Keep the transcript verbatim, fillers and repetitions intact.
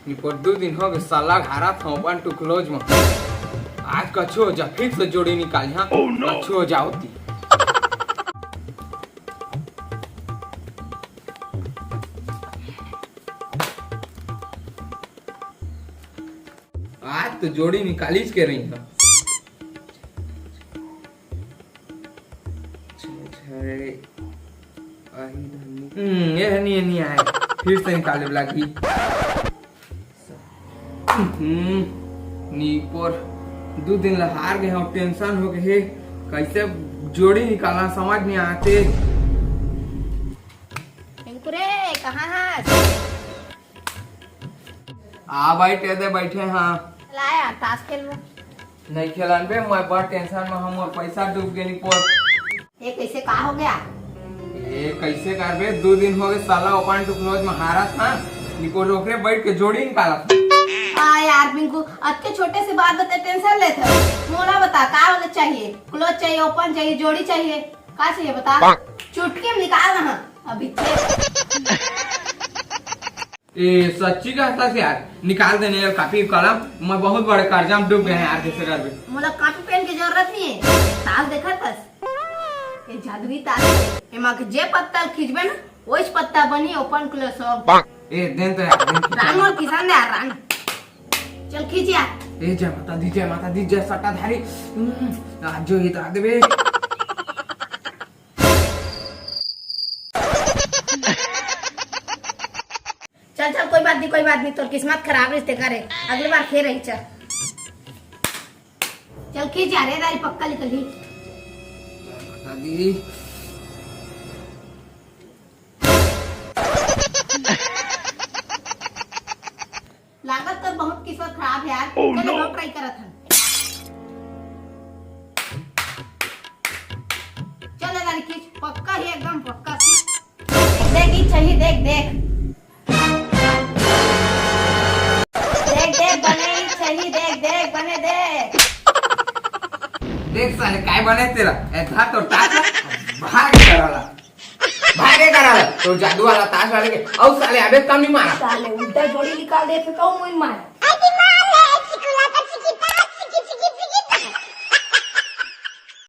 निपोर दू दिन हो गए साला घारा था ओपन टू क्लोज में। आज कछु हो जा, फिर से जोड़ी निकाल, हाँ। Oh no! कछु हो जा होती। आज तो जोड़ी निकालीच के रही था। हम्म, ये हनी, ये नहीं आए। फिर से निकाले लागही। हम्म, निपोर दू दिन ला हार गए हम, टेंशन हो गए हे। कैसे जोड़ी निकाला समझ नहीं आते। टिंकू रे, कहाँ हस? आ बैठे दे, बैठे हाँ। ला यार, ताश खेलबो। नहीं खेलन बे, मैं बड़ टेंशन में हूँ, मोर पैसा डूब गए निपोर। ये कैसे का हो गया? ए, कैसे करबे? दू दिन हो गए साला ओपन टू क्लोज में हारत हाँ। निपोर ओकरे बैठ के जोड़ी निकालत। आ यार पिंकू, अतके छोटे से बात बता टेंशन लेत है। मोला बता का होना चाहिए? क्लोज चाहिए, ओपन चाहिए, जोड़ी चाहिए, का चाहिए बता? चुटकी में निकाल ना अभी। ए, सच्ची कहता से यार, निकाल देने यार कापी कलम। मैं बहुत बड़े कर्जा में डूब गए हैं यार, कैसे करबे? मोला कापी पेन की जरूरत नहीं है। ताश देखत हस? ये जादुई ताश है। एमा के जे पत्ता खींचबे ना, वही पत्ता बनी ओपन क्लोज हो। ए, देन तो यार, देन तो। राम और किसान दे यार, राम। चल खींच यार। ए, जय माता दी, जय माता दी, जय सट्टाधारी। हम्म, आज जो ये तो आ देबे। चल चल, कोई बात नहीं, कोई बात नहीं, तोर किस्मत खराब रहिस तेकर, अगले बार फेर रही। चल चल खींच यार, ये दारी पक्का निकलही। बता दी। लागत तो बहुत किस्मत खराब है यार। Oh चल, no! हम ट्राई करत हन। चल, दारी खींच, पक्का ही, एकदम पक्का खींच। देख, ई चाहिए, देख, देख। देख, देख, बने ई चाहिए, देख, देख, बने देख। देख साले, काय बने तेरा? ए, था तो टाटा, भाग करला। भागे करा ला, तो जादू वाला ताश वाले के, अउ साले अबे कम नहीं मारा। साले उल्टा जोड़ी निकाल दे, फिर कहूँ मुई मारा।